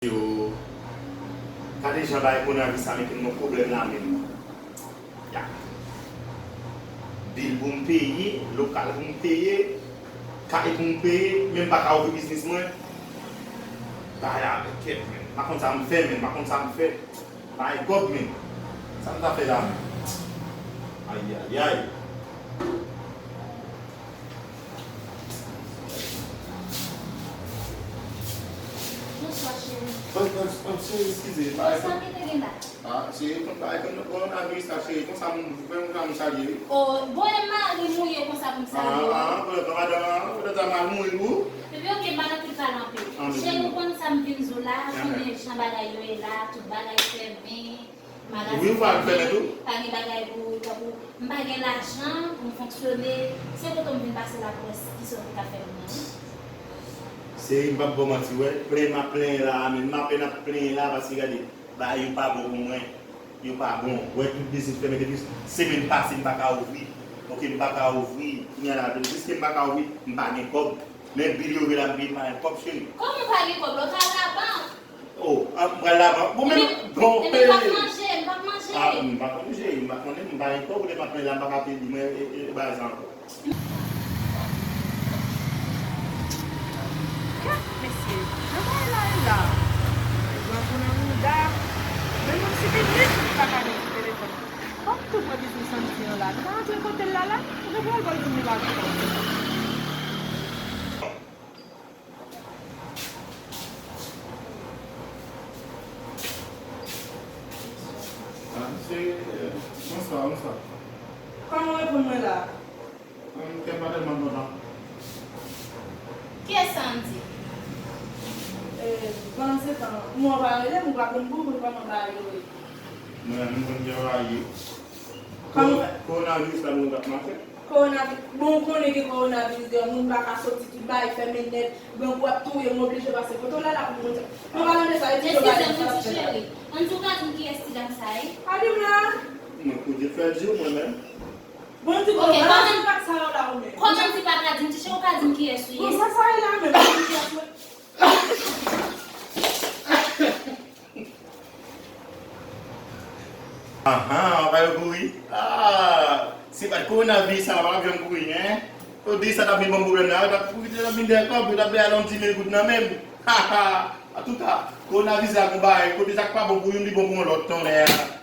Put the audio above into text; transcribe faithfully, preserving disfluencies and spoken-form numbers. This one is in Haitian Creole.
Yo, gade jan bagay konavi sa mete m nan pwoblèm la menm. Ya. Bil pou m peye, lokal pou m peye, kay pou m peye, men m pa ka ouvri biznis mwen. Bagay la kèt, men. M pa konn sa m fè, men. M pa konn sa m fè. M pa gen kòb, men. Sa m ta fè la, men? Ayayay. Bonswa, cheri. Bon, bon, bon, cheri, eskize, pa... Sa ki te gen la? Ah, cheri, konn pa, konn, konn abri sa, cheri. Konsa, m, konsa, m salye, wi. Oh, bon, e mari mouye konsa pou m salye, wi. Ah, ah, konn pa madanm, ah, konn ta mal mouye, wi. Epi, oke, m pa nan tout pale anpil. Ah, men... Cheri, ou konn sa m vin di w la, konnen jan bagay yo ye la, tout bagay fèmen. Wi, ou pa al fèmen tou? Pa gen bagay pou, tankou, m pa gen lajan pou m fonksyone. Se kote m vin pase la pou wè kisa w te ka fè pou mwen. Cheri, m p ap ba w manti, wè. Plenyen m ap plenyen la a, men m apèn ap plenyen la, paske gade, bagay yo pa bon pou mwen. Yo pa bon. Wè, tout biznis fèmen depi semèn pase, m pa ka ouvri. Oke, m pa ka ouvri. Kounye a la, piske m pa ka ouvri, m pa gen kòb. Men bil yo vle la, m peye pa gen kòb, cheri. Kòman w pa gen kòb la? Ou pa al labank? Oh, ah, m pral labank. Bon, men, bon, m p ap manje, m p ap manje. Ah, m pa konn manje, m pa konnen, m pa gen kòb, ou te m ap manje la, m pa ka peye, mwen, e, e, e, bagay sa ankò. Kèt, mesye, jan bagay la ye la. Nèg lan pou nan mouda. Men menm si te nèg ki pa ka gen ti telefòn. Kòm tou pran biznis an di an la, nou pa antre kote l la la, ou te pral ba l di m li pa gen kòb. Ah, se, eh, bonswa, bonswa. Kòman w reponn mwen la? Hum, kè m pa tèlman kontan. Kiyès sa, Andy? Eh, pandan se tan, mwen pa rele m, ou pa konn pou mwen kòman bagay yo ye. Mwen menm, m konn jan bagay ye. Kòman... Ko-, kowonaviris la, nou t ap mache. Kowonaviris, bon, ou konnen ke kowonaviris, gen moun pa ka soti, tout bagay fèmen nèt, grangou ap touye, m oblije pase kote w la, la pou m konn sa. Mwen pa tande sa, yo di yo... Eskize m, ti cheri. Ann di w ka di m kiyès ti dam sa ye? Pa di m la. Mwen, pou Dye fè di w, mwen menm. Bon, di... Ok, kòman di pa ka sa yo la, ou menm? Kòman di pa ka di m, ti cheri, ou ka di m kiyès ou ye? Bon, sa, sa ye la menm, di kiyès mwen. Ahan, w ap al kouri? Ah, se pa t kowonaviris sa, w ap janm kouri, en? Yo di sa t ap vin ban m pwoblèm la, yo t ap pwofite, t ap vin dèyè kòb, yo t ap bay al yon ti mil goud nan men m. Ha, ha. Antouka, kowonaviris la gon bagay, kote sa k pa bon pou youn, li bon pou yon lòt, tonnè a.